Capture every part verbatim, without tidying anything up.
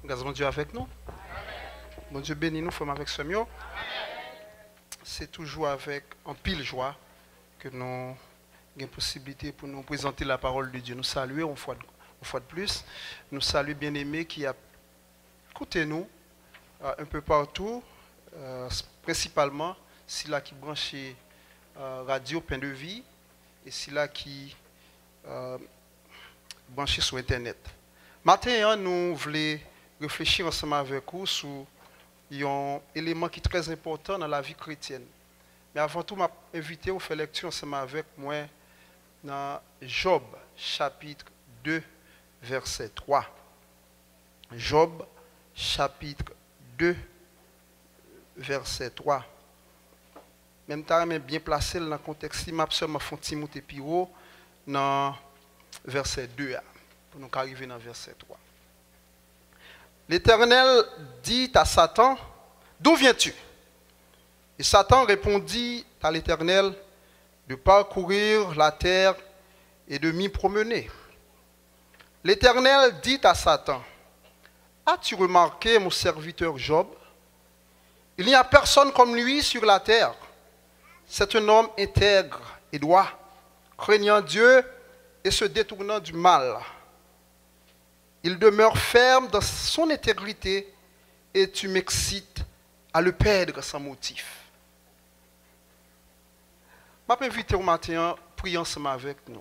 Gras Bondye avèk nou. Bondye beni nou, frè m avèk sè m yo. Se toujou avèk anpil jwa ke nou gen posiblite pou nou prezante la parole de Dieu. Nou salye yon fwa, yon fwa de plis. Nou salye byeneme ki ap koute nou, euh, un peu partout, euh, prensipalman sila ki branche, euh, radyo Pen de Vi e sila ki, euh, branche sou entènèt. Maten an, nou vle reflechi ansanm avèk ou sou yon eleman ki trè enpòtan nan lavi kretyèn. Men avan tou, m ap envite w fè lèkti ansanm avèk mwen nan Jòb, chapit de, vèsè twa. Jòb, chapit de, vèsè twa. Men m ta renmen byen plase l nan kontèks li, m ap sèlman fè yon ti moute pi wo nan vèsè de a, pou nou ka rive nan vèsè twa. L'Éternel dit à Satan, d'où viens-tu? Et Satan répondit à l'Éternel, de parcourir la terre et de m'y promener. L'Éternel dit à Satan, as-tu remarqué mon serviteur Job? Il n'y a personne comme lui sur la terre. C'est un homme intègre et droit, craignant Dieu et se détournant du mal. Il demeure ferme dans son intégrité et tu m'excites à le perdre sans motif. M ap envite w maten an, priye ansanm avèk nou.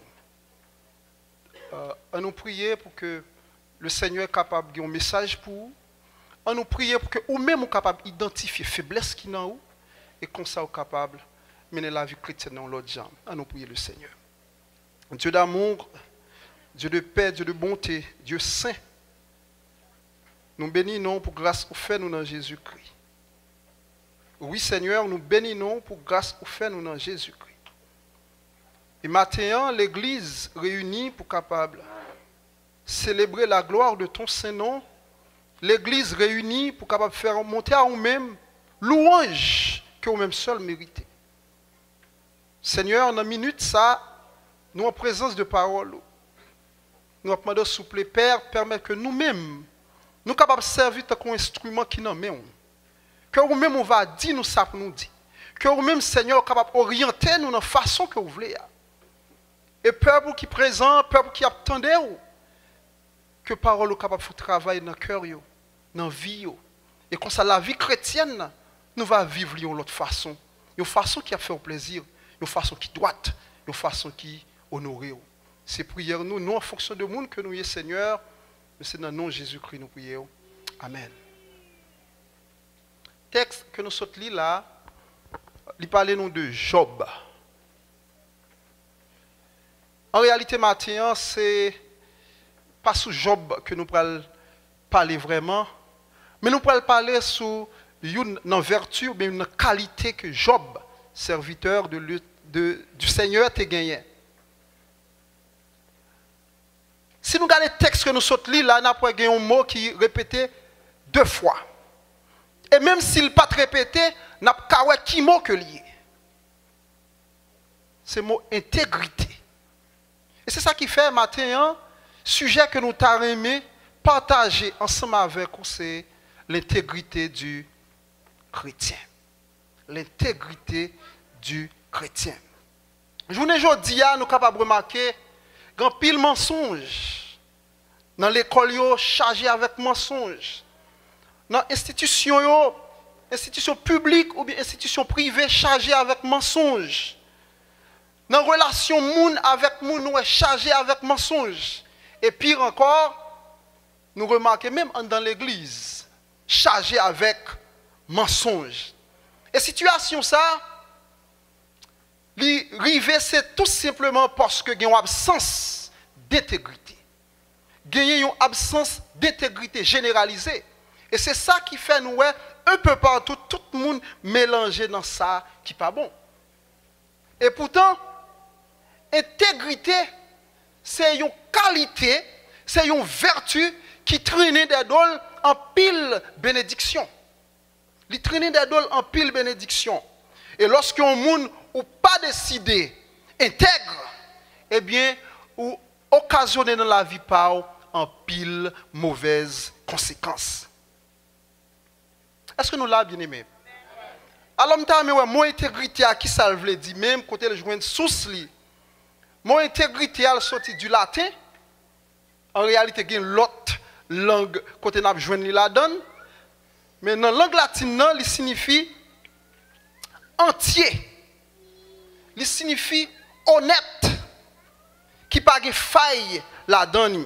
Euh, ann nou priye pou ke le Senyè kapab gen yon mesaj pou ou. Ann nou priye pou ke ou menm ou kapab idantifye feblès ki nan ou, e konsa ou kapab mennen lavi kretyèn nan yon lòt jan. Ann nou priye le Senyè. Dieu d'amour, Dieu de paix, Dieu de bonté, Dieu saint, nou beni non w pou gras ou fè nou nan Jezikri. Wi, Senyè, nou beni non w pou gras ou fè nou nan Jezikri. E maten an, legliz reyini pou kapab selebre la glwa de ton sen non. Legliz reyini pou kapab fè monte a ou menm lwanj ke ou menm sèl merite. Senyè, nan minit sa, nou an prezans de pawòl ou. Nou ap mande w, souple, Pè, pèmèt ke nou menm, nou kapab sèvi tankou enstriman ki nan men w. Ke ou menm ou va di nou sa pou nou di. Ke ou menm, Senyè, ou kapab oryante nou nan fason ke ou vle a. E pèp ou ki prezan, pèp ou ki ap tande w, ke pawòl ou kapab fè travay nan kè yo, nan vi yo. E konsa, lavi kretyèn nan, nou va viv li yon lòt fason. Yon fason ki ap fè w plezi, yon fason ki dwat, yon fason ki onore w. Se priyè nou, nou an fonksyon de moun ke nou ye, Senyè, men se nan non Jezikri nou priye w. Amèn. Tèks ke nou sot li la, li pale nou de Jòb. An reyalite, maten an, se pa sou Jòb ke nou pral pale vrèman, men nou pral pale sou youn nan vèti oubyen youn nan kalite ke Jòb, sèvitè de, de, du Senyè, te genyen. Si nou gade tèks ke nou sot li la, n ap wè gen yon mo ki repete de fwa. E menm si l pa t repete, n ap ka wè ki mo ke l ye. Se mo entegrite. E se sa ki fè, maten an, sijè ke nou ta renmen pataje ansanm avèk ou, se l'intégrité du chrétien. L'intégrité du chrétien. Jounen jodi a, nou kapab remake gen anpil mansonj. Nan lekòl yo chaje avèk mansonj. Nan enstitisyon yo, enstitisyon piblik oubyen enstitisyon prive chaje avèk mansonj. Nan relasyon moun avèk moun, nou wè chaje avèk mansonj. E pi ankò, nou remake menm anndan legliz, chaje avèk mansonj. E sitiyasyon sa, li rive se tou senpleman paske gen yon absans dentegrite. Genyen yon absans dentegrite jeneralize. E se sa ki fè nou wè, un peu partout, tout moun melanje nan sa ki pa bon. E poutan, entegrite, se yon kalite, se yon vèti ki trennen dèdo l anpil benediksyon. Li trennen dèdo l anpil benediksyon. E lòske yon moun ou pa deside entèg, ebyen, ou okazyone nan lavi pa w anpil movèz konsekans. Èske nou la, byeneme? Alò, m ta renmen wè mo entegrite a, ki sa l vle di menm, kote l jwenn sous li. Mo entegrite a, l soti di laten. An reyalite, gen lòt lang kote n ap jwenn li ladan l. Men nan lang latin nan, li siyifi antye. Li siyifi onèt, ki pa gen fay ladan li.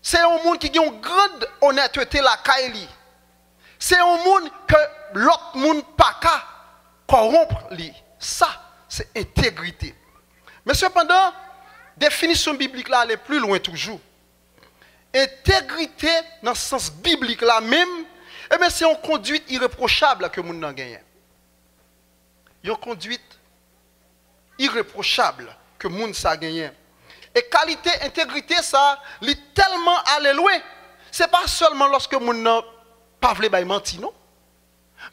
Se yon moun ki gen yon grand onètete lakay li. Se yon moun ke lòt moun pa ka kòwonp li. Sa, se entegrite. Men sepandan, definisyon biblik la ale pli lwen toujou. Entegrite nan sans biblik la menm, ebyen, se yon kondwit irepwochab ke moun nan genyen. Yon kondwit irepwochab ke moun sa genyen. E kalite entegrite sa, li tèlman ale lwen, se pa sèlman lòske moun nan pa vle bay manti, non.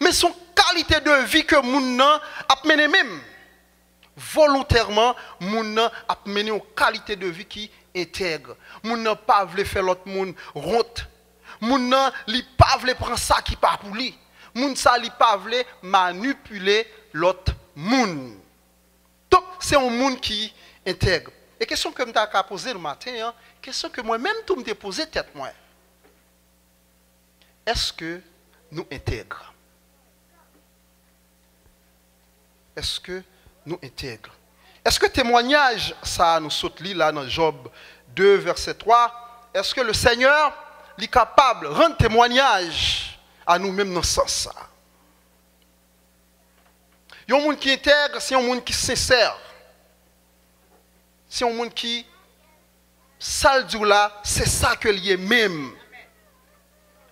Men se yon kalite de vi ke moun nan ap mennen menm. Volontèman, moun nan ap mennen yon kalite de vi ki entèg. Moun nan pa vle fè lòt moun wont. Moun nan, li pa vle pran sa ki pa pou li. Moun sa, li pa vle manipile lòt moun. Donk, se yon moun ki entèg. E kesyon ke m ta ka poze nou maten an, kesyon ke mwen menm tou m te poze tèt mwen. Èske nou entèg? Èske nou entèg? Èske temwanyaj sa a nou sot li la nan Jòb de, vèsè twa, èske le Seigneur li kapab rann temwanyaj a nou menm nan sans sa a? Yon moun ki entèg, se yon moun ki sensè. Se yon moun ki, sa l di w la, se sa ke l ye menm.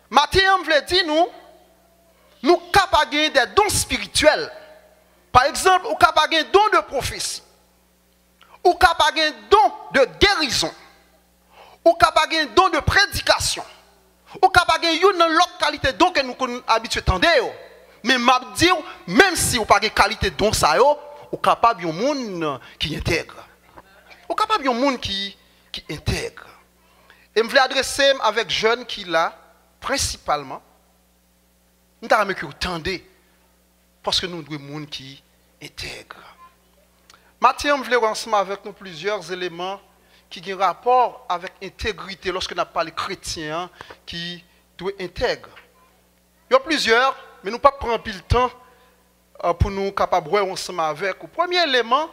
Maten an, m vle di nou, nou ka pa gen de don espirityèl. Pa egzanp, ou ka pa gen don de pwofesi. Ou ka pa gen don de gerizon. Ou ka pa gen don de predikasyon. Ou ka pa gen youn nan lòt kalite don ke nou konn abitye tande yo. Men m ap di w, menm si ou pa gen kalite don sa yo, ou kapab yon moun ki entèg. Ou kapab yon moun ki, ki entèg. E m vle adrese m avèk jèn ki la, prensipalman. M ta renmen ke w tande, paske nou dwe moun ki entèg. Maten an, m vle wè ansanm avèk nou plizyè eleman ki gen rapò avèk entegrite lòske n ap pale kretyen an ki dwe entèg. Yo plizyè, men nou p ap pran anpil tan, euh, pou nou kapab wè yo ansanm avèk ou. Premye eleman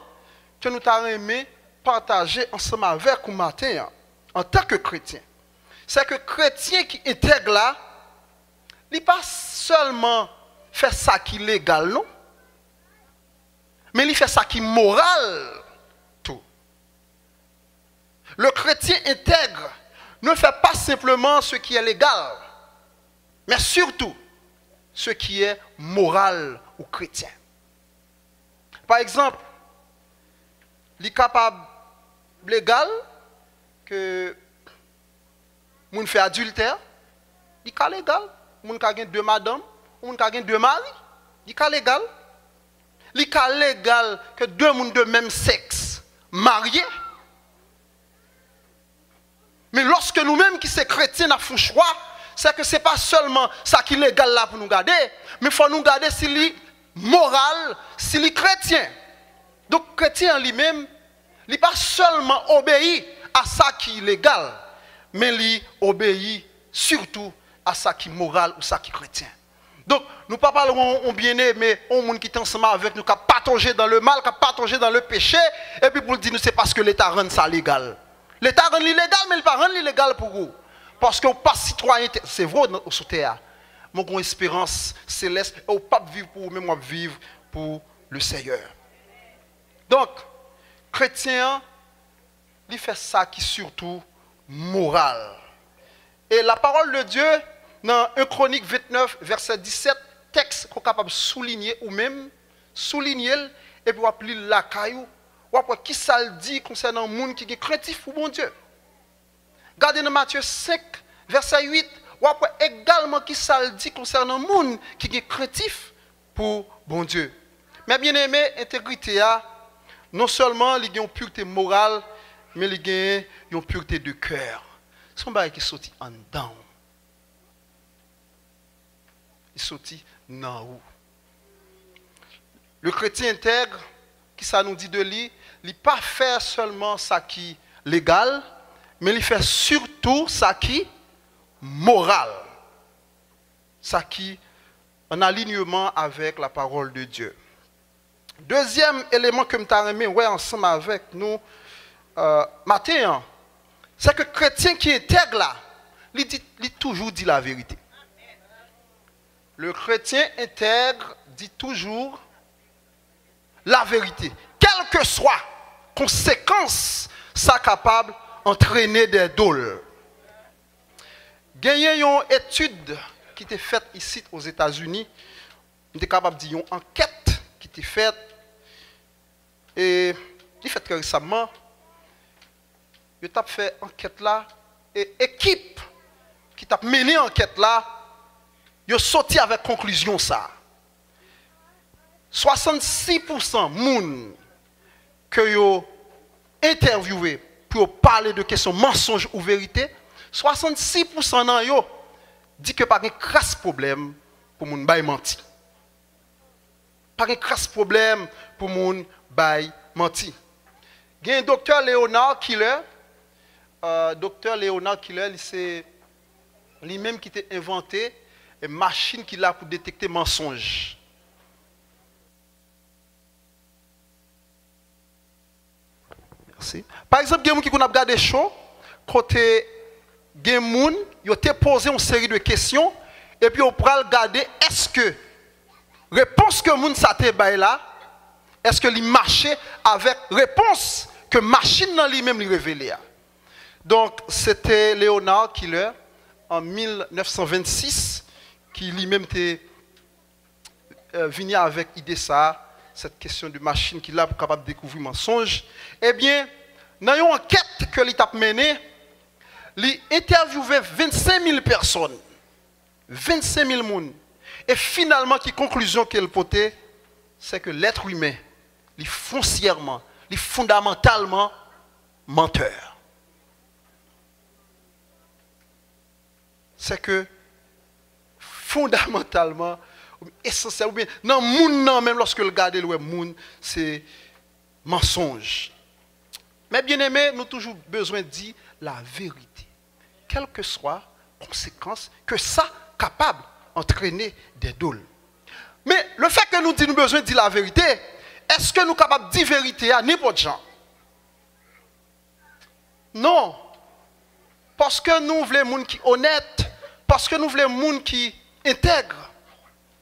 ke nou ta renmen pataje ansanm avèk ou maten an, antanke kretyen, se ke kretyen ki entèg la, li pa sèlman fè sa ki legal, non, men li fè sa ki moral tou. Le chrétien intègre ne fait pas simplement ce qui est légal, mais surtout ce qui est moral ou chrétien. Pa egzanp, li kapab legal ke moun fè adiltè, li ka legal. Moun ka gen de madanm, moun ka gen de mari, li ka legal. Li ka legal ke de moun de menm sèks marye. Men lòske nou menm ki se kretyen n ap fè yon chwa, se ke se pa sèlman sa ki legal la pou nou gade, men fò nou gade si li moral, si li kretyen. Donk, kretyen an li menm, li pa sèlman obeyi a sa ki legal, men li obeyi sitou a sa ki moral ou sa ki kretyen. Donk, nou pa pale yon, yon byeneme, yon moun ki te ansanm avèk nou, k ap patonje dans le mal, k ap patonje dans le péché, epi pou l di nou se paske Leta rann sa legal. Leta rann li legal, men li pa rann li legal pou ou. Paske ou pa sitwayen tè, se vre, ou sou tè a. Men ou gen yon esperans selès, e ou p ap viv pou ou menm, w ap viv pou le Seyè. Donk, kretyen an, li fè sa ki sitou moral. E la parole de Dieu, nan en Kronik vennèf, vèsè disèt, tèks ke w kapab soulinye ou menm, soulinye l, epi w ap li l lakay ou, w ap wè kisa l di konsènan moun ki gen krentif pou Bondye. Gade nan Matye senk, vèsè uit, w ap wè egalman kisa l di konsènan moun ki gen krentif pou Bondye. Men byeneme, entegrite a, non sèlman li gen yon pirte moral, men li gen yon pureté de cœur. Se yon bagay ki soti anndan w. Li soti nan ou. Le chrétien intègre, ki sa nou di de li? Li pa fè sèlman sa ki legal, men li fè sitou sa ki moral, sa ki an alignement avec la parole de Dieu. Dezyèm eleman ke m ta renmen wè ansanm avèk nou, euh, maten an, se ke kretyen ki entèg la, li di, li toujou di laverite. Le chrétien intègre dit toujours la vérité, kèlkeswa konsekans sa kapab antrene dèyè do l. Genyen yon etid ki te fèt isit Ozetazini, m te kapab di yon ankèt ki te fèt, e li fèt trè resaman. Yo t ap fè ankèt la, e ekip ki t ap mennen ankèt la, yo soti avèk konklizyon sa a. Swasannsis pousan moun ke yo entèvyouwe pou yo pale de kesyon mansonj ou verite, swasannsis pousan nan yo di ke pa gen kras pwoblèm pou moun bay manti. Pa gen kras pwoblèm pou moun bay manti. Gen Doktè Leonard Keeler, euh, Doktè Leonard Keeler, li se li menm ki te envante, eh, machin ki la pou detekte mansonj. Mèsi. Pa egzanp, gen moun ki konn ap gade cho, kote gen moun, yo te poze yon seri de kesyon, epi yo pral gade èske repons ke moun sa te bay la, èske li mache avèk repons ke machin nan li menm li revele a. Donk, se te Leonard Keeler, an mil nèf san vennsis, ki li menm te, euh, vini avèk ide sa a, cette question de machin ki la pou kapab dekouvri mansonj. Ebyen, nan yon ankèt ke li t ap mennen, li entèvyouve vennsenk mil pèsòn, vennsenk mil moun. E finalman, ki konklizyon ke l pote? Se ke lèt imen, li fonsyèman, li fondamantalman mantè. Se ke fondamantalman, esansyèl, oubyen nan moun nan menm, lòske l gade, l wè moun, se mansonj. Men byeneme, nou toujou bezwen di laverite, kèlkeswa konsekans ke sa kapab antrene dèyè do l. Men lefètke nou di nou bezwen di laverite, èske nou kapab di verite a nenpòt jan? Non. Paske nou vle moun ki onèt, paske nou vle moun ki entèg,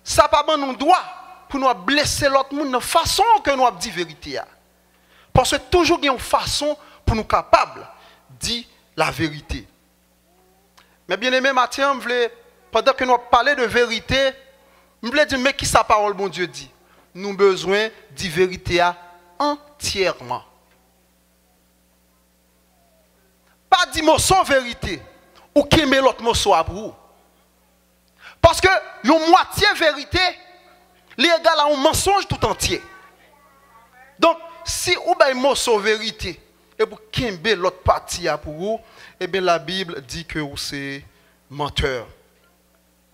sa pa ban nou dwa pou nou ap blese lòt moun nan fason ke nou ap di verite a. Paske toujou gen yon fason pou nou kapab di laverite. Men byeneme, maten an, m vle, pandan ke nou ap pale de verite, m vle di, men kisa pawòl Bondye di? Nou bezwen di verite a antyèman. Pa di moso verite, ou kenbe lòt moso a pou ou. Paske yon mwatye verite, li egal a yon mansonj tout antye. Donk, si ou bay moso verite, epi w kenbe lòt pati a pou ou, ebyen, Labib di ke ou se mantè.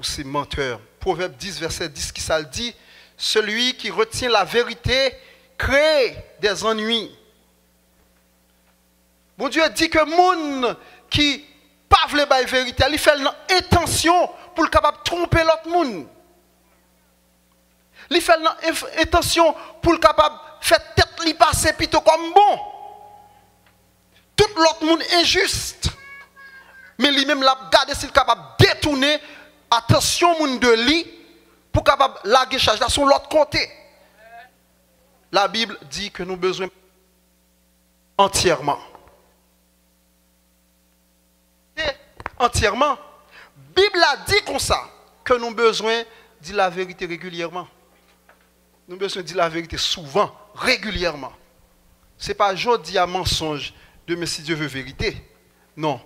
Ou se mantè. Pwovèb dis, vèsè dis, kisa l di? Celui qui retient la vérité crée des ennuis. Bondye di ke moun ki pa vle bay verite a, li fè l nan entansyon pou l kapab twonpe lòt moun. Li fè l nan enf-, entansyon pou l kapab fè tèt li pase pito kòm bon. Tout lòt moun enjis, men li menm l ap gade si l kapab detounen atansyon moun de li pou kapab lage chaj la sou lòt kote. Labib di ke nou bezwen antyèman. Antyèman. Bib la di konsa ke nou bezwen di laverite regilyèman. Nou bezwen di laverite souvan, regilyèman. Se pa jodi a mansonj, demen, si Dye ve, verite. Non.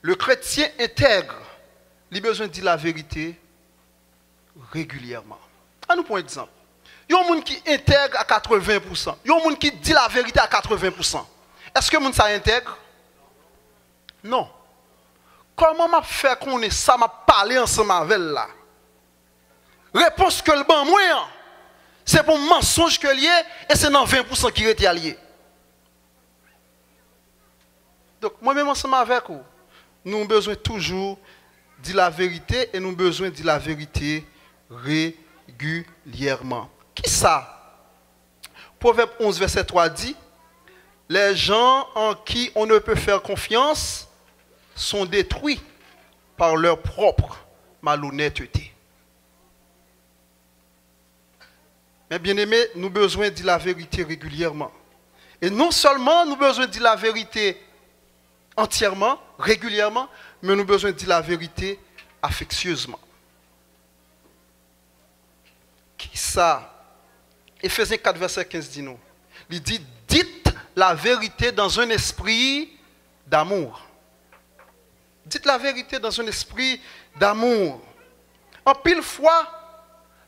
Le kretyen entèg, li bezwen di laverite regilyèman. Ann nou pran egzanp. Yon moun ki entèg a katreven pousan, yon moun ki di laverite a katreven pousan, Èske moun sa entèg? Non. Kòman m ap fè konnen sa m ap pale ansanm avè l la? Repons ke l ban mwen an, se pou mansonj ke l ye, e se nan ven pousan ki rete a l ye. Donk, mwen menm ansanm avèk ou, nou bezwen toujou di laverite e nou bezwen di laverite regilyèman. Kisa Pwovèb onz, vèsè twa di, Les gens en qui on ne peut faire confiance sont détruits par leur propre malhonnêteté. Men byeneme, nou bezwen di laverite regilyèman. E non sèlman nou bezwen di laverite antyèman, regilyèman, men nou bezwen di laverite afeksyezman. Kisa Efezyen kat vèsè kenz di nou? Li di, dites la vérité dans un esprit d'amour. Dites la vérité dans un esprit d'amour. Anpil fwa,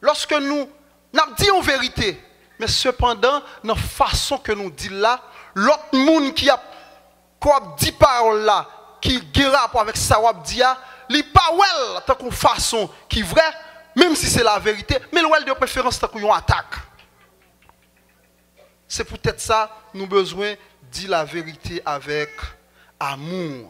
lòske nou, n ap di yon verite, men sepandan, nan fason ke nou di l la, lòt moun ki ap ke w ap di pawòl la ki gen rapò avèk sa w ap di a, li pa wè l tankou yon fason ki vrè, menm si se laverite, men l wè l de preferans tankou yon atak. Se poutèt sa, nou bezwen di laverite avèk amou.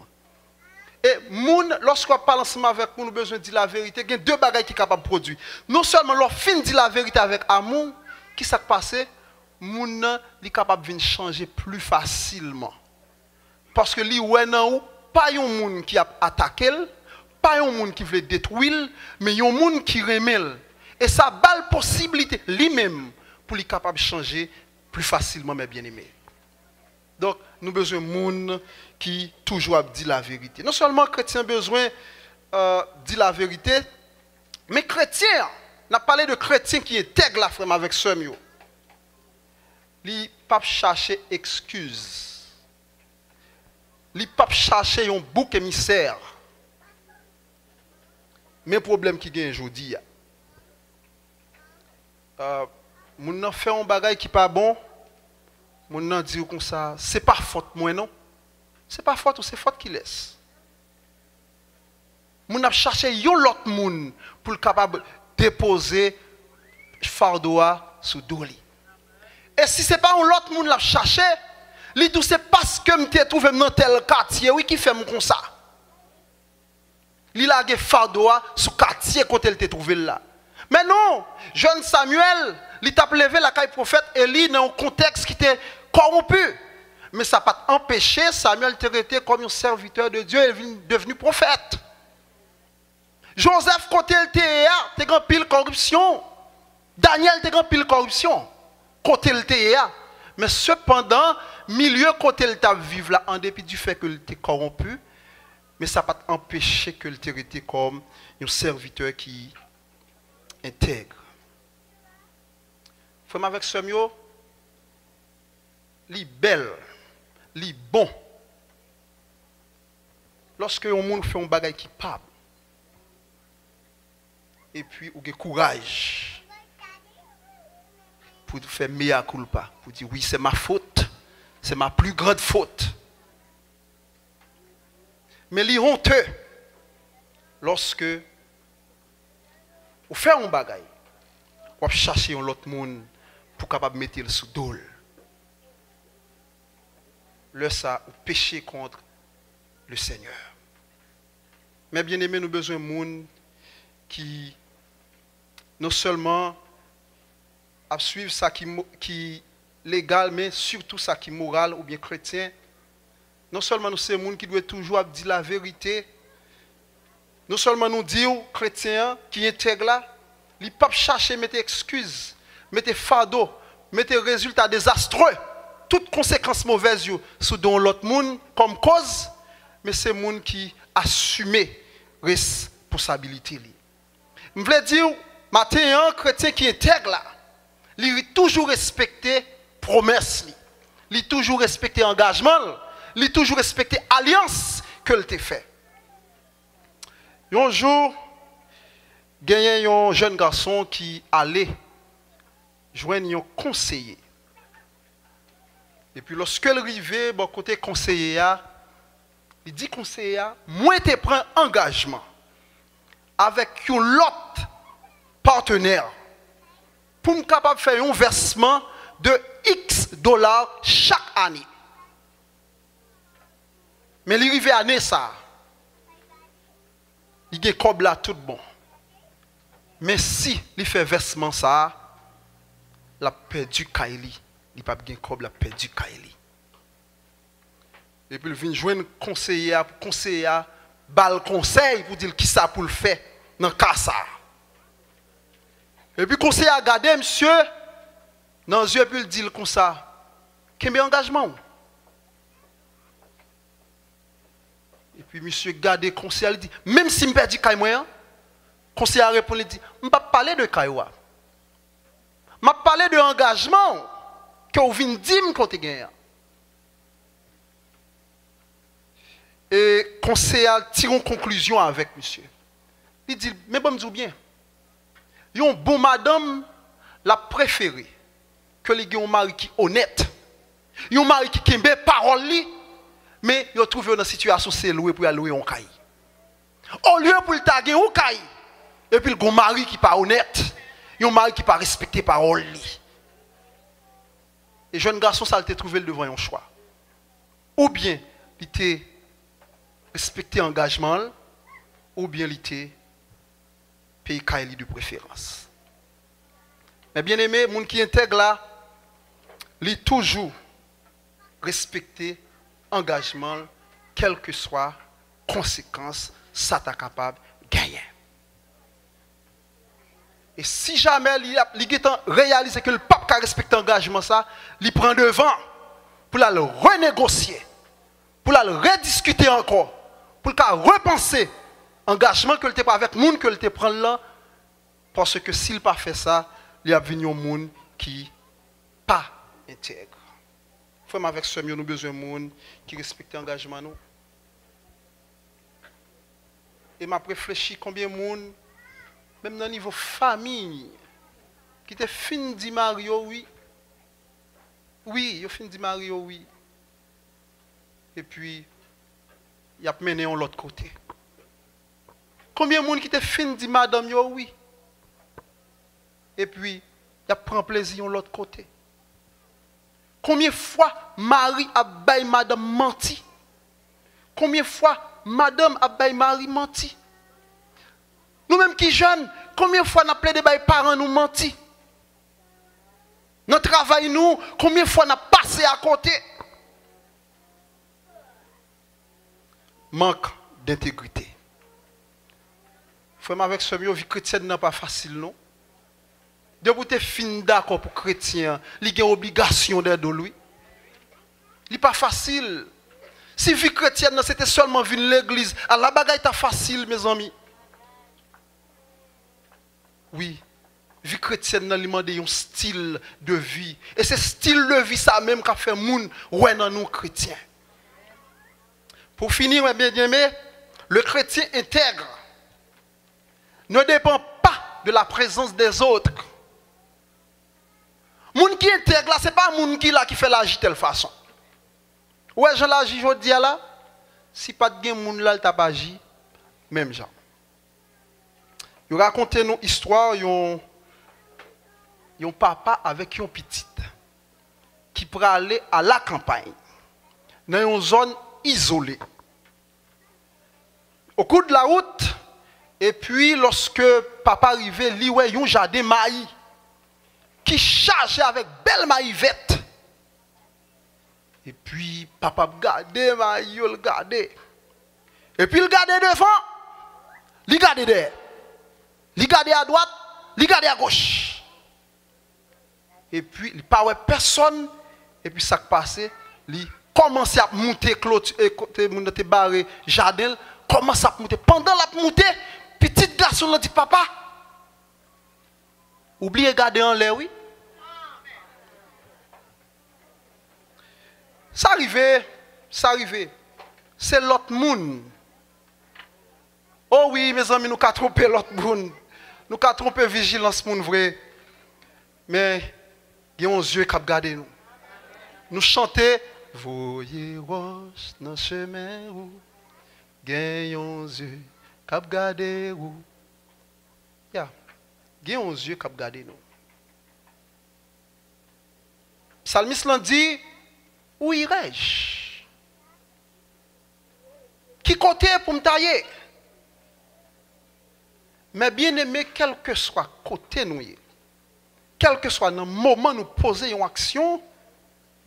E moun, lòske w ap pale ansanm avèk moun, ou bezwen di laverite, gen de bagay ki kapab pwodui. Non sèlman lè w fin di laverite avèk amou, kisa k pase? Moun nan, li kapab vin chanje pli fasilman. Paske li wè nan ou, pa yon moun ki ap atake l, pa yon moun ki vle detwi l, men yon moun ki renmen l. E sa ba l posiblite, li menm, pou li kapab chanje pli fasilman, mes bien-aimés. Donk, nou bezwen moun ki toujou ap di laverite. Non sèlman kretyen bezwen, euh, di laverite, men kretyen, n ap pale de kretyen ki entèg la, frè m avèk sè m yo. Li p ap chache ekskiz. Li p ap chache yon bouk emisè. Men pwoblèm ki genyen jodi a. Euh, moun nan fè yon bagay ki pa bon, moun nan di w konsa, se pa fòt mwen non. Se pa fòt ou, se fòt kilès? Moun ap chache yon lòt moun pou l kapab depoze fado a sou do li. E si se pa yon lòt moun l ap chache, li di w se paske m te twouve m nan tèl katye, wi, ki fè m konsa. Li lage fado a sou katye kote l te twouve l la. Men non, jèn Samyèl, li t ap leve lakay pwofèt Eli nan yon kontèks ki te kòwonpi. Men sa pa t anpeche Samyèl te rete kòm yon sèvitè de Dye e vin devni pwofèt. Jozèf, kote l te ye a, te gen anpil kòripsyon. Danyèl te gen anpil kòripsyon kote l te ye a. Men sepandan, milye kote l t ap viv la, an depi di fè ke l te kòwonpi, men sa pa t anpeche ke l te rete kòm yon sèvitè ki entèg. Frè m avèk sè m yo, li bèl, li bon. Lòske yon moun fè yon bagay ki pa bon, epi ou gen kouraj pou fè mea culpa, pou di, wi, c'est ma faute, c'est ma plus grande faute. Men li honte lòske ou fè yon bagay, w ap chache yon lòt moun pou kapab mete l sou do l. Lè sa, ou peche kont le Senyè. Men byeneme, nou bezwen moun ki non sèlman ap swiv sa ki mo-, ki legal, men sitou sa ki moral oubyen kretyen. Non sèlman nou se moun ki dwe toujou ap di laverite, non sèlman nou di w kretyen an ki entèg la, li p ap chache mete ekskiz, mete fado, mete rezilta dezastre, tout konsekans movèz yo sou do yon lòt moun kòm koz, men se moun ki asime responsabilite li. M vle di w, maten an, kretyen ki entèg la, li toujou respekte pwomès li. Li toujou respekte angajman l. Li toujou respekte alyans ke l te fè. Yon jou, genyen yon jèn gason ki ale jwenn yon konseye. Epi lòske l rive bò kote konseye a, li di konseye a, mwen te pran angajman avèk yon lòt patnè pou m kapab fè yon vèsman de X dola chak ane. Men li rive ane sa a, li gen kòb la tout bon. Men si li fè vèsman sa a, l ap pèdi kay li. Li p ap gen kòb, l ap pèdi kay li. Epi l vin jwenn konseye a, pou konseye a ba l konsèy pou di l kisa pou l fè nan ka sa a. Epi konseye a gade misye nan zye epi l di l konsa, kenbe angajman w. Epi misye gade konseye a, li di, menm si m pèdi kay mwen an? Konseye a reponn, li di, m p ap pale de kay ou a. M ap pale de angajman w ke w vin di m ke w te genyen an. E konseye a tire yon konklizyon avèk misye. Li di l, men ban m di w byen, yon bon madanm, l ap prefere ke li gen yon mari ki onèt, yon mari ki kenbe pawòl li, men yo twouve yo nan sitiyasyon se lwe pou y al lwe yon kay. Olye pou l ta gen yon kay, epi l gen yon mari ki pa onèt, yon mari ki pa respekte pawòl li. E jèn gason sa a, l te twouve l devan yon chwa. Oubyen li te respekte angajman l, oubyen li te peye kay li de preferans. Men byeneme, moun ki entèg la, li toujou respekte angajman l, kèlkeswa konsekans sa ta kapab genyen. E si jamè li, li gentan reyalize ke l p ap ka respekte angajman sa, li pran devan pou l al renegosye, pou l al rediskite ankò, pou l ka repanse angajman ke l te pran avèk moun ke l te pran l lan, paske si l pa fè sa, li ap vin yon moun ki pa entèg. Frè m avèk sè m yo, nou bezwen moun ki respekte angajman nou. E m ap reflechi konbyen moun, menm nan nivo fanmi, ki te fin di mari yo wi. Wi, yo fin di mari yo wi. Epi, y ap mennen yon lòt kote. Konbyen moun ki te fin di madanm yo wi? Epi, y ap pran plezi yon lòt kote. Konbyen fwa mari ap bay madanm manti? Konbyen fwa madanm ap bay mari manti? Nou menm ki jèn, konbyen fwa n ap plede bay paran nou manti? Nan travay nou, konbyen fwa n ap pase akote? Mank dentegrite. Frè m avèk sè m yo, vi kretyèn nan pa fasil non. Depi w te fin dakò pou kretyen an, li gen obligasyon dèyè do l wi. Li pa fasil. Si vi kretyèn nan se te sèlman vin legliz, ala bagay ta fasil mezanmi. Wi, vi kretyèn nan li mande yon stil de vi. E se stil de vi sa menm k ap fè moun wè nan nou kretyen. Pou fini, mes bien-aimés, le chrétien intègre ne dépend pas de la présence des autres. Moun ki entèg la, se pa moun ki la ki fè l aji tèl fason. Ou wè jan l aji jodi a la? Si pa t gen moun la, l t ap aji menm jan. Yo rakonte nou istwa yon, yon papa avèk yon pitit ki prale a la campagne, nan yon zòn izole. Au cours de la route, epi lòske papa rive, li wè yon jaden mayi ki chaje avèk bèl mayi vèt. Epi papa ap gade mayi yo, l gade. Epi l gade devan, li gade dèyè. Li gade adwat, li gade agoch. Epi li pa wè pèsòn. Epi sa k pase, li kòmanse ap moute kloti, e, kote moun nan te bare jaden l, kòmanse ap moute. Pandan l ap moute, pitit gason l lan di, papa, ou bliye gade anlè wi. Sa rive, sa rive. Se lòt moun. O wi, mezanmi, nou ka twonpe lòt moun. Nou ka twonpe vijilans moun vre. Men, gen yon zye k ap gade nou. Nou chante, voye wòch nan chemen ou, gen yon zye k ap gade ou. Ya, gen yon zye k ap gade nou. Psalmis lan di, où irai-je? Ki kote pou m ta ye? Men byeneme, kèlkeswa kote nou ye, kèlkeswa nan moman nou poze yon aksyon,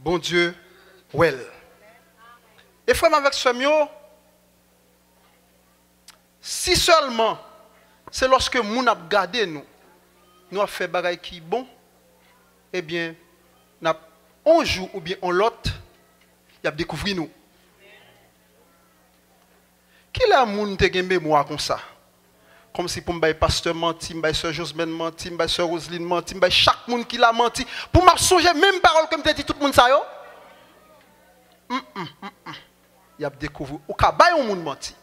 Bondye wè l. E frè m avèk sè m yo, si sèlman se lòske moun ap gade nou, nou ap fè bagay ki bon, ebyen, n ap, on jou oubyen on lòt, y ap dekouvri nou. Kilè moun te gen memwa konsa? Kòmsi pou m bay pastè manti, m bay sè Josmèn manti, m bay sè Roseline manti, m bay chak moun ki la manti, pou m ap sonje menm pawòl ke m te di tout moun sa yo? Mm, mm, mm, mm. Y ap dekouvri. Ou ka bay yon moun manti.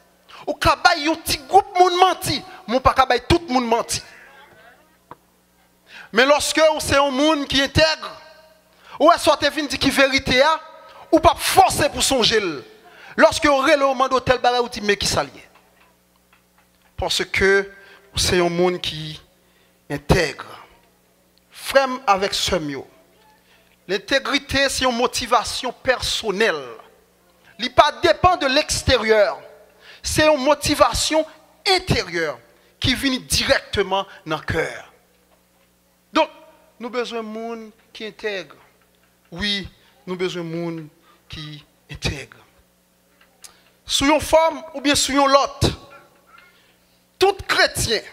Ou ka bay yon ti gwoup moun manti, men ou pa ka bay tout moun manti. Men lòske ou se yon moun ki entèg, ou wè sa w te vin di ki verite a, ou p ap fòse pou sonje l. Lòske yo rele w, mande w tèl bagay, ou di, "Men kisa l ye?" Paske ou se yon moun ki entèg. Frè m avèk sè m yo, lentegrite se yon motivasyon pèsonèl. Li pa depann de leksteryè. Se yon motivasyon enteryè ki vini dirèkteman nan kè. Donk, nou bezwen moun ki entèg. Wi, nou bezwen moun ki entèg. Sou yon fòm oubyen sou yon lòt, tout kretyen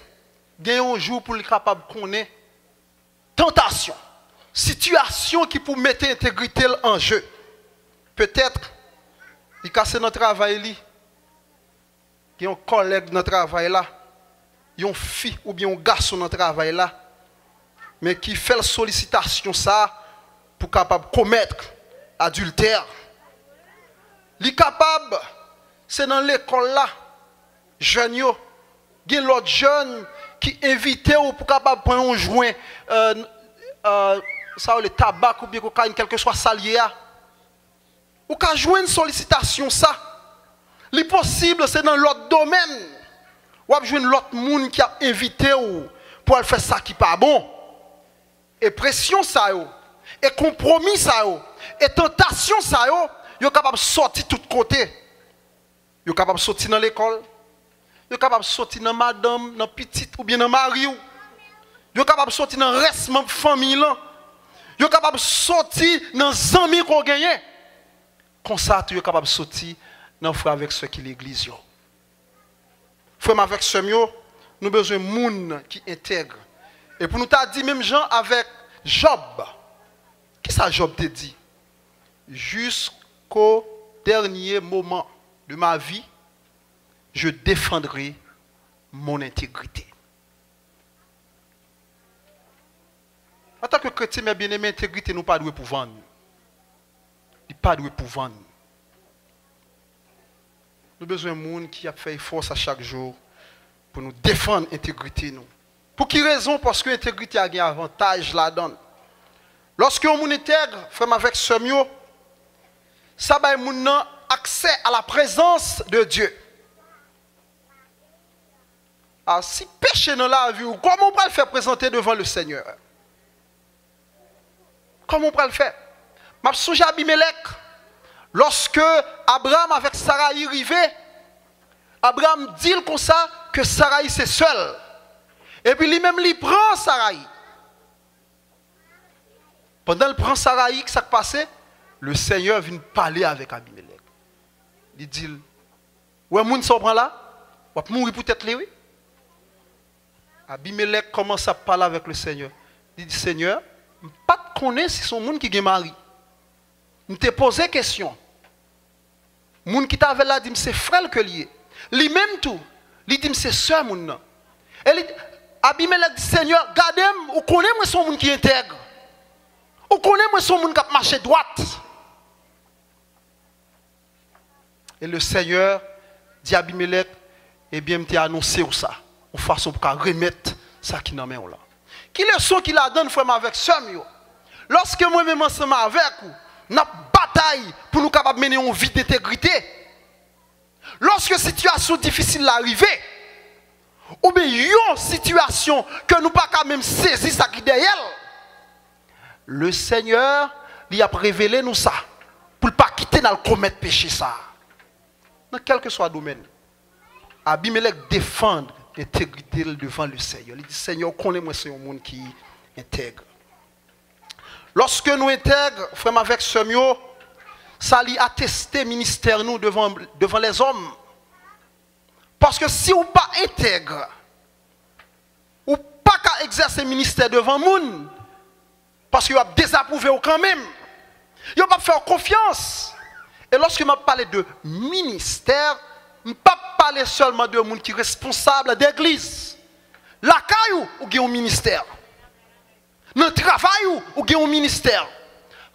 gen yon jou pou li kapab konnen tantasyon, sitiyasyon ki pou mete entegrite l an je. Petèt, li ka se nan travay li, gen yon kòlèg nan travay la, yon fi oubyen yon gason nan travay la, men ki fè l solisitasyon sa a pou kapab komèt adiltè. Li kapab se nan lekòl la, jèn yo, gen lòt jèn ki envite w pou kapab pran yon jwen, euh, euh, sa yo rele tabak oubyen kokayin, kèlkeswa sa l ye a. Ou ka jwenn solisitasyon sa. Li posib se nan lòt domèn. W ap jwenn lòt moun ki ap envite w pou al fè sa ki pa bon. E presyon sa yo, e konpwomi sa yo, e tantasyon sa yo, yo kapab sòti tout kote. Yo kapab sòti nan lekòl. Yo kapab sòti nan madanm, nan pitit oubyen nan mari w. Yo kapab sòti nan rès manm fanmi lan. Yo kapab sòti nan zanmi ke w genyen. Konsa tou, yo kapab sòti nan frè avèk sè ki legliz yo. Frè m avèk sè m yo, nou bezwen moun ki entèg. E pou nou ta di menm jan avèk Jòb, kisa Jòb te di? Jusqu'au dernier moment de ma vie, je défendrai mon intégrité. Antanke kretyen, men byeneme, entegrite nou pa dwe pou vann. Li pa dwe pou vann. Nou bezwen moun ki ap fè efò sa chak jou pou nou defann entegrite nou. Pou ki rezon? Paske entegrite a gen avantaj ladan l. Lòske yon moun entèg, frè m avèk sè m yo, sa bay moun nan aksè a la prezans de Dye. A, si peche nan lavi w, kòman w pral fè prezante devan le Senyè? Kòman w pral fè? M ap sonje Abimelèk. Lòske Abraram avèk Sarayi rive, Abraram di l konsa ke Sarayi se sè l. Epi li menm li pran Sarayi. Pandan l pran Sarayi, sa k pase? Le Senyè vin pale avèk Abimelèk. Li di l, "Ou wè moun sa w pran la? W ap mouri poutèt li, wi." Abimelèk kòmanse ap pale avèk le Senyè. Li di, "Senyè, m pa t konnen si se yon moun ki gen mari. M te poze kesyon. Moun ki t avè l la di m se frè l ke l ye. Li menm tou, li di m se sè moun nan." E li, Abimelèk di, "Senyè, gade m, ou konnen mwen se yon moun ki entèg. Ou konnen mwen se yon moun k ap mache dwat." E le Senyè di Abimelèk, "Ebyen, m te anonse w sa, yon fason pou ka remèt sa ki nan men w lan." Ki leson ki ladan l, frè m avèk sè m yo? Lòske mwen menm ansanm avèk ou, N ap batay pou nou kapab mennen yon vi d entegrite. Lòske sitiyasyon difisil la rive, oubyen yon sitiyasyon ke nou pa ka menm sezi sa ki dèyè l, Lesenyè, li ap revele nou sa, pou l pa kite n al komèt peche sa a. Nan kèlkeswa domèn, Abimelèk defann entegrite l devan Lesenyè. Li di, Senyè, ou konnen mwen se yon moun ki entèg. Lòske nou entèg, frè m avèk sè m yo, sa li ateste ministè nou devan, devan lèzòm. Paske si w pa entèg, ou pa ka egzèse ministè devan moun, paske y ap dezapwouve w kanmenm. Yo p ap fè w konfyans. E lòske m ap pale de ministè, m p ap pale sèlman de moun ki responsab de legliz. Lakay ou, ou gen yon ministè. Nan travay ou, ou gen yon ministè.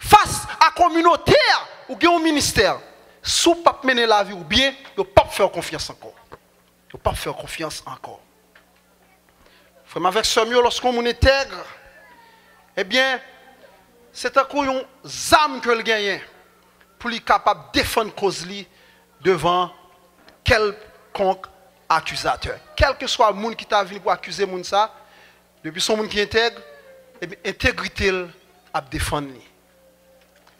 Fas a kominote a, ou gen yon ministè. Si w p ap mennen lavi w byen, yo p ap fè w konfyans ankò. Yo p ap fè w konfyans ankò. Frè m avèk sè m yo, lòske yon moun entèg, ebyen, se tankou yon zam ke l genyen pou li kapab defann koz li devan kèlkonk akizatè. Kèlkeswa moun ki ta vin pou akize moun sa, depi se yon moun ki entèg, ebyen, entegrite l ap defann li.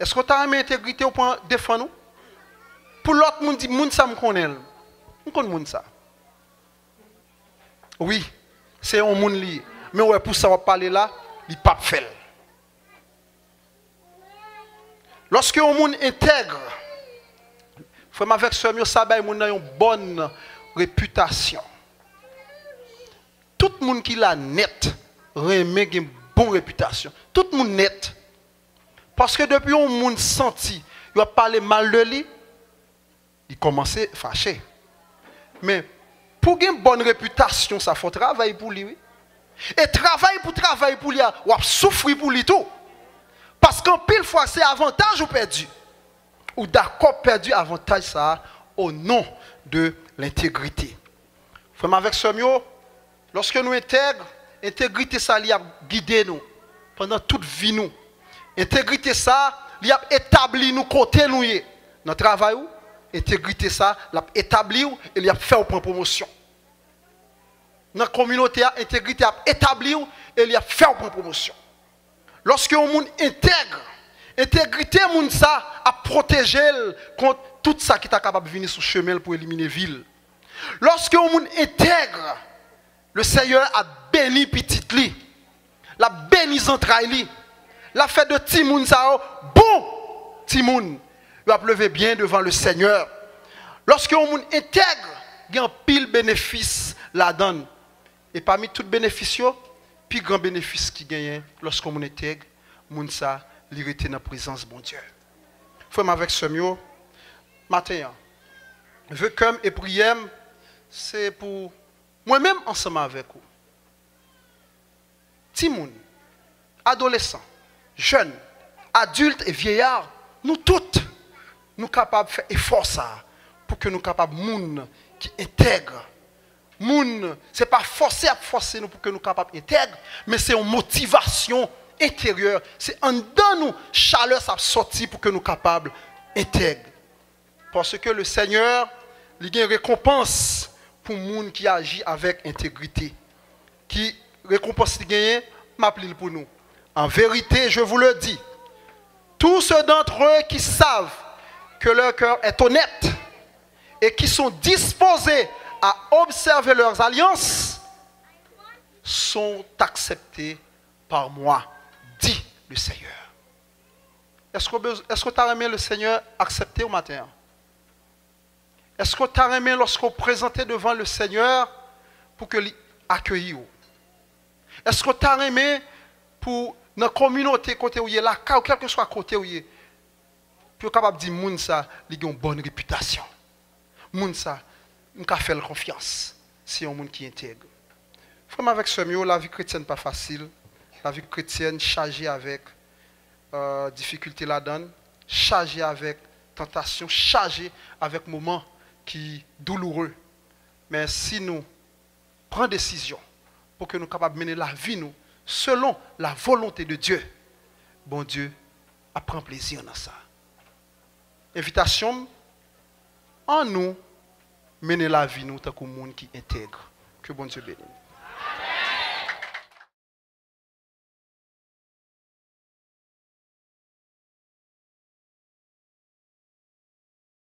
Èske w ta renmen entegrite w pran defann ou? Pou lòt moun di, moun sa m konnen l. M konn moun sa. Wi, se yon moun li ye. Men w wè pou sa w ap pale la, li p ap fè l. Lòske yon moun entèg, frè m avèk sè m yo, sa bay moun nan yon bòn repitasyon. Tout moun ki la nèt renmen gen bon repitasyon. Tout moun nèt. Paske depi yon moun santi yo ap pale mal de li, li kòmanse fache. Men, pou gen bòn repitasyon sa, fò w travay pou li, wi. E travay pou travay pou li a, w ap soufri pou li tou. Paske anpil fwa, se avantaj ou pèdi. Ou dakò pèdi avantaj sa a o non de lentegrite. Frè m avèk sè m yo, lòske nou entèg, entegrite sa li ap gide nou pandan tout vi nou. Entegrite sa li ap etabli nou kote nou ye. Nan travay ou, entegrite sa l ap etabli w e li ap fè w pran pwomosyon. Nan kominote a, entegrite ap etabli w e li ap fè w pran pwomosyon. Lòske yon moun entèg, entegrite moun sa ap pwoteje l kont tout sa ki ta kapab vini sou chemen l pou elimine vi l. Lòske yon moun entèg, Lesenyè ap beni pitit li, l ap beni zantray li, l ap fè de timoun sa yo bon timoun. Yo ap leve byen devan Lesenyè. Lòske yon moun entèg, gen anpil benefis ladan l. E pami tout benefis yo, pi gran benefis ki genyen lòske yon moun entèg, moun sa, li rete nan prezans Bondye. Frè m avèk sè m yo, maten an, ve kè m e priyè m, se pou mwen menm ansanm avèk ou. Timoun, adolesan, jèn, adilt e vyeyar, nou tout, nou kapab fè efò sa a pou ke nou kapab moun ki entèg. Moun, se pa fòse y ap fòse nou pou ke nou kapab entèg, men se yon motivasyon enteryè. Se anndan nou chalè sa ap sòti pou ke nou kapab entèg. Paske Lesenyè, li gen rekonpans pou moun ki aji avèk entegrite. Ki rekonpans li genyen? M ap li l pou nou. En vérité, je vous le dis, tous ceux d'entre eux qui savent que leur cœur est honnête et qui sont disposés à observer leurs alliances sont acceptés par moi, dit le Seigneur. Èske w bez-, èske w ta renmen Lesenyè aksepte w maten an? Èske w ta renmen lòske w prezante devan Lesenyè pou ke li akeyi w? Èske w ta renmen pou nan kominote kote w ye, lakay ou, kèlkeswa kote w ye, pou yo kapab di moun sa, li gen yon bòn repitasyon? Moun sa, m ka fè l konfyans. Se yon moun ki entèg. Frè m avèk sè m yo, lavi kretyèn pa fasil. Lavi kretyèn chaje avèk, euh, difikilte ladan l, chaje avèk tantasyon, chaje avèk moman ki douloure. Men si nou pran desizyon pou ke nou kapab mennen lavi nou selon la volonte de Dye, Bondye ap pran plezi nan sa. Envitasyon m, annou mennen lavi nou tankou moun ki entèg. Ke Bondye beni nou.